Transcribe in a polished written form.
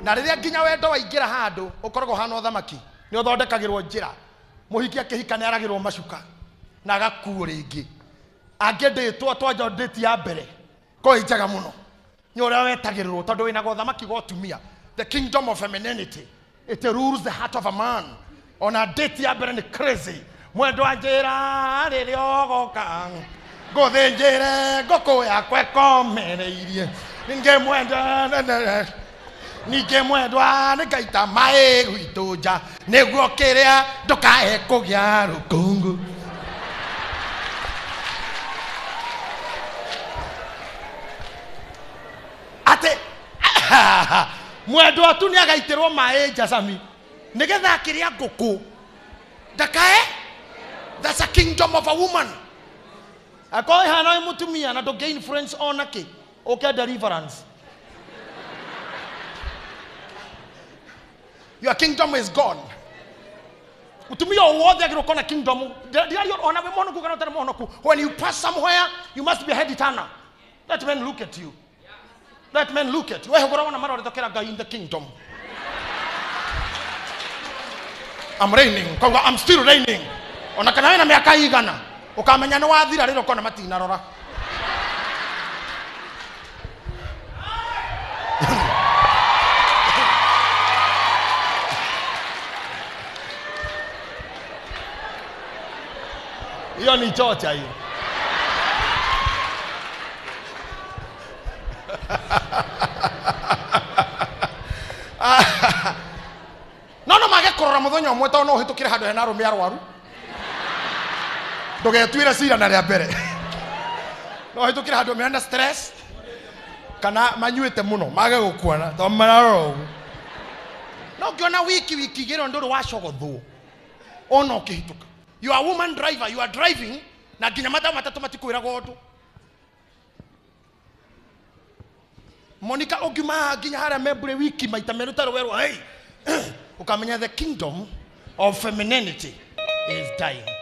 Na rĩrĩa nginya wendo waingĩra handũ ũkoragwo hana ũthamaki, nĩ ũthondekagĩrwo njĩra. Mũhiki akĩhika nĩ aragĩrwo macuka na agakuo rĩngĩ. Angĩndĩtwo twanja ndĩti ya mbere ko ĩ njega mũno. Nĩ ũrĩa wetagĩrĩrwo tondũ wĩna ũthamaki wa ũtumia. The kingdom of femininity, it rules the heart of a man. Ona date ya mbere nĩ crazy. Mwendwa njĩra rĩrĩa ũgoka ngũthĩnjĩre ngũkũ yakwa ĩkomereirie. Ningĩ mwendwa ningĩ mwendwa nĩngaita maĩ gwitũ nja nĩguo kĩrĩa ndũkae kũgĩa rũkũngũ. Atĩ mwendwa tu nĩ agaitĩrwo maĩ nja Sami nĩgetha akĩrĩa ngũkũ ndakae. That's a kingdom of a woman. Akorwo ĩhana wĩ mũtumia na ndũngĩ influence ona kĩ, ũke deliverance. Your kingdom is gone. Mutumia o wothe agĩrĩirwo gũkorwo na kingdom. Ndiraria ona wĩ mũhonoku kana ũtarĩ mũhonoku. When you pass somewhere, you must be a head turner. Let men look at you. Let men look at you. Wewe ũkoragwo na marore tokera Ngai in the kingdom. I'm reigning. Kauga I'm still reigning. Ona kana wĩna mĩaka igana, ũkamenya nĩ wathira rĩrĩa ũkona matinarora. Hiyo ni chocha hiyo. No no mage kũrora mũthenya ũmwe tondũ no ũhĩtũkĩre handũ hena arũme arwaru. Ndũgetuĩre cira na rĩa mbere. No ũhĩtũkĩre handũ mena stress kana manyuĩte mũno mage gũkuona tondũ mararora ũguo. No ũngĩona wiki wiki igĩrĩ ndũrĩ wacogothwo ona ũkĩhĩtũka. You are a woman driver, you are driving na nginya mathaa matatũ matikwĩraga ũndũ. Monica ũngiuma nginya harĩa Membure wiki maita merĩ ũtarĩ werwo hey, ũkamenya the kingdom of femininity is dying.